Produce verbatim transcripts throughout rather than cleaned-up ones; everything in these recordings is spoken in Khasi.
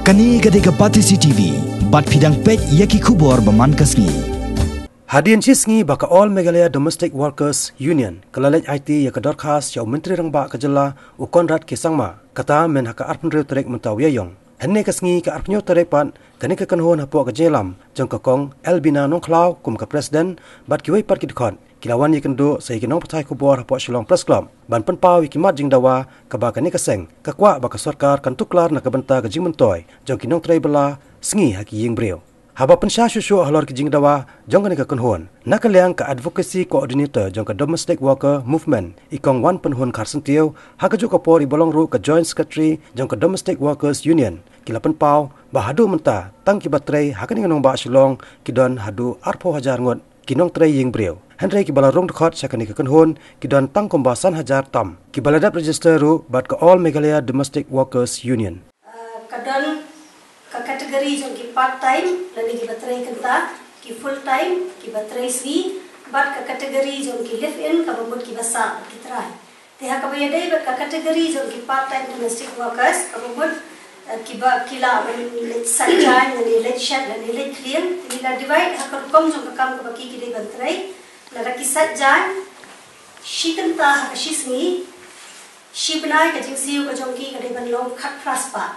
Kane ka dei ka Batesi T V, bad phi dang peit ïa ki khubor ba man ka sngi. Hadien shi sngi ba ka All Meghalaya Domestic Workers Union ka la leit aiti ïa ka dorkhas sha u Myntri Rangbah ka jylla u Conrad K Sangma, kata myn ha ka arphew hynriew tarik mynta u Ïaïong. Hynne ka sngi ka arphew hynñiew tarik pat kane ka kynhun hapoh ka jingïalam jong ka Kong Albina Nongkhlaw kum ka President bad kiwei pat ki dkhot ki la wan ïakynduh sa ïa ki nongpathai khubor hapoh Shillong Press Club ban pynpaw ïa ki mat jingdawa kaba kane ka seng ka kwah ba ka sorkar kan tuklar na ka bynta ka jingmyntoi jong ki nongtrei bylla sngi ha ki ïing briew. Haba pynshai shuh shuh halor ki jingdawa jong kane ka kynhun, na ka liang ka Advocacy Coordinator jong ka Domestic Worker Movement, i Kong Wanpynhun Kharsyntiew, ha kajuh ka por iba long ruh ka Joint Secretary jong ka Domestic Workers Union, ki la pynpaw ba haduh mynta tang kiba trei ha kane ka nongbah Shillong ki don haduh arphew hajar ngut ki nongtrei ïing briew. Hynrei kiba la rung dkhot sha kane ka kynhun ki don tang kumba san hajar tam kiba la dep register ruh bad ka All Meghalaya Domestic Workers Union. Ah, ka don ka category jong ki part time lane kiba trei kynta, ki full time kiba trei sngi, bad ka category jong ki live in kaba mut kiba sah bad ki trai. Te ha kaba ïadei bad ka category jong ki part time domestic workers kaba mut, eh, kiba ki lah ban leit sait jaiñ lane leit shet lane leit khlieng, te ngi la divide ha ka rukom jong ka kam kaba ki ki dei ban trei. Lada ki sait jaiñ shi kynta ha ka shi sngi, shi bnai ka jingsiew ka jong ki ka dei ban long khatphra spah.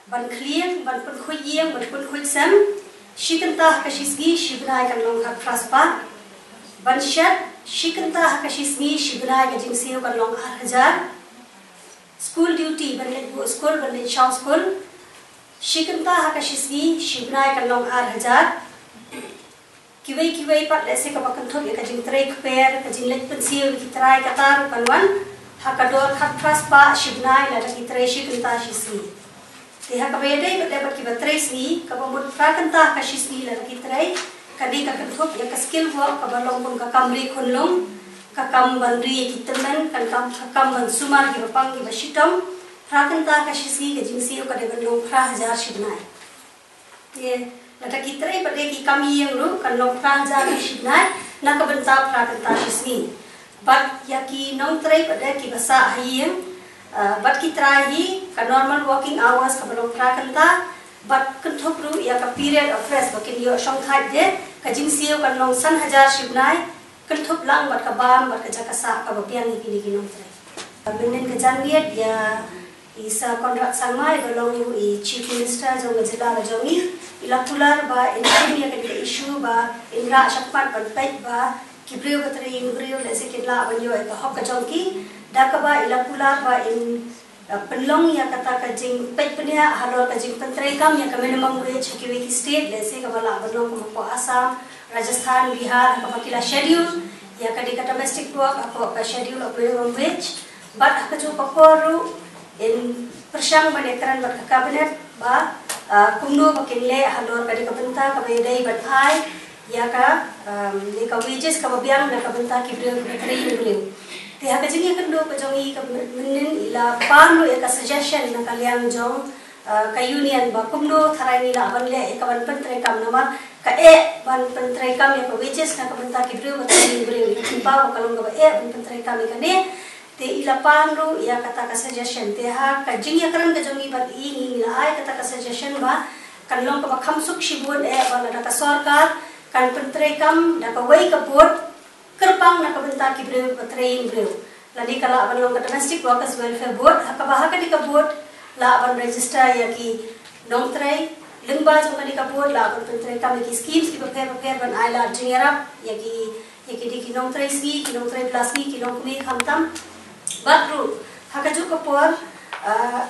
Ban khlieng, ban pynkhuid ïing, ban pynkhuid sem, shi kynta ha ka shi sngi, shi bnai kan long khatphra spah. Ban shet, shi kynta ha ka shi sngi, shi bnai ka jingsiew kan long ar hajar. School duty, ban leit buh skul, ban leit shaw skul, shi kynta ha ka shi sngi, shi bnai kan long ar hajar. Kiwei kiwei pat lehse kaba kynthup ïa ka jingtrei kper, ka jingleit pynsiew ïa ki trai, kata ruh kan wan ha ka dor khatphra spah shi bnai lada ki trei shi kynta shi sngi. Te ha kaba ïadei bad, bad kiba trei sngi, kaba mut phra kynta ha ka shi sngi lada ki trei, kane ka kynthup ïa ka skill work kaba long kum ka kam ri khunlung, ka kam ban ri ïa ki tymmen, ka kam, ka kam ban sumar kiba pang kiba shitom, phra kynta ha ka shi sngi ka jingsiew ka dei ban long phra hajar shi bnai. Te lada ki trei pat de ki kam ïing ruh kan long phra hajar shi bnai na ka bynta phra kynta shi sngi. Bad ïa ki nongtrei pat de kiba sah ha ïing, ah, bad ki trai hi ka normal working hours kaba long phra kynta, bad kynthup ruh ïa ka period of rest ba kin ïoh shongthait de, ka jingsiew kan long san hajar shi bnai, kynthup lang bad ka bam bad ka jaka sah kaba biang ïa kine ki nongtrei. Mynnin ka janmiet ïa i Sir Conrad Sangma iba long i Chief Minister jong ka jylla ka jong ngi, i la kular ba in shim ïa kane ka issue ba in rah shakhmat ban peit ba ki briew ba trei ïing briew lehse kin lah ban ïoh ïa ka hok ka jong ki, da kaba i la kular ba in, uh, pynlong ïa kata ka jingpeit bniah halor ka jingpyntreikam ïa ka minimum wage ha kiwei ki state, lehse kaba lah ban long kum hapoh Assam, Rajasthan, Bihar, ha kaba ki la schedule ïa ka dei ka domestic work hapoh ka schedule of minimum wage. Bad ha kajuh ka por ruh in pyrshang ban ïakren bad ka cabinet ba, ah, kumno ba kin leh halor ka dei ka bynta kaba ïadei ban ai ïa ka, um, ïa ka wages kaba biang na ka bynta ki briew kiba trei ïing briew. Te ha ka jingïakynduh ka jong i ka mynnin i la pan ruh ïa ka suggestion na ka liang jong, ah, ka union ba kumno tharai ngi lah ban leh ïa ka ban pyntreikam namar ka eh ban pyntreikam ïa ka wages na ka bynta ki briew ba trei ïing briew, i la pynpaw ba ka long kaba eh ban pyntreikam ïa kane. Te i la pan ruh ïa kata ka suggestion, te ha ka jingïakren ka jong i bad i ngi la ai kata ka suggestion ba kan long kaba kham suk shibun eh ba lada ka sorkar kan pyntreikam da kawei ka board kyrpang na ka bynta ki briew ba trei ïing briew. Lane ka lah ban long ka Domestic Workers Welfare Board, ha kaba ha kane ka board lah ban register ïa ki nongtrei, lyngba jong kane ka board lah ban pyntreikam ïa ki schemes kiba pher ba pher ban ai lad jingïarap ïa ki, ïa ki dei ki nongtrei sngi, ki nongtrei bylla sngi, ki nongkmie khamtam. Bad ruh ha kajuh ka por, ah,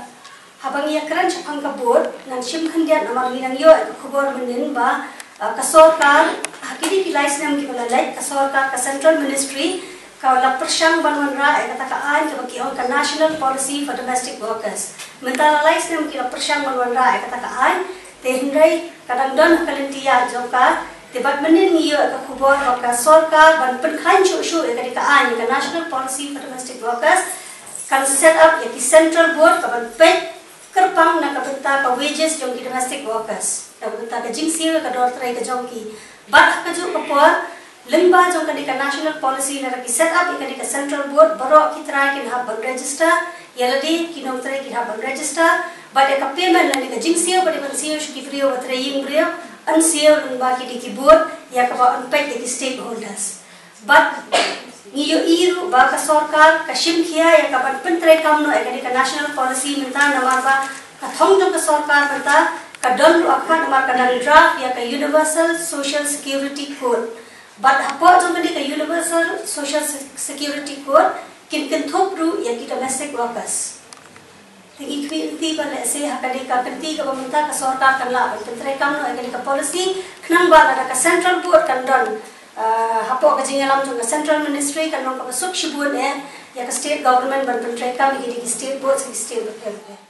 haba ngi ïakren shaphang ka board ngan shim khyndiat namar ngi nang ïoh ïa ka khubor mynnin ba, ah, ka sorkar ha kine ki lai snem kiba la leit, ka sorkar, ka central ministry ka la pyrshang ban wanrah ïa kata ka aiñ kaba ki ong ka National Policy for Domestic Workers. Mynta la lai snem ki la pyrshang ban wanrah ïa kata ka aiñ, te hynrei ka dang don ha ka lynti ïaid jong ka. Te bad mynnin ngi ïoh ïa ka khubor ba ka sorkar ban pynkhlaiñ shuh shuh ïa ka dei ka aiñ, ïa ka National Policy for Domestic Workers, kan set up ïa ki central board ka ban peit kyrpang na ka bynta ka wages jong ki domestic workers, na ka bynta ka jingsiew ïa ka dor trei ka jong ki. Bad ha kajuh ka por Lyngba jong kane ka national policy lada ki set up ïa kane ka central board, baroh ki trai kin hap ban register, ïa lade ki nongtrei kin hap ban register, bad ïa ka payment lane ka jingsiew bad ïa ka jingsiew sha ki briew ba trei ïing briew, yn siew lyngba kine ki board, ïa kaba yn peit ïa ki stakeholders. Bad ngi ïohi ruh ba ka sorkar ka shim khia ïa ka ban pyntreikam noh ïa kane ka national policy mynta namar ba ka thong jong ka sorkar mynta ka don ruh ha khmat namar ka dang draft ïa ka Universal Social Security Code. Bad hapoh jong kane ka Universal Social Se- Security Code kin kynthup ruh ïa ki domestic workers. Te ngi khmih lynti ba lehse ha kane ka kynti kaba mynta ka sorkar kan lah ban pyntreikam noh ïa kane ka policy khnang ba lada ka central board kan don, ah, hapoh ka jingïalam jong ka central ministry kan long kaba suk shibun eh ïa ka state government ban pyntreikam ïa ki state board, ïa ki state board.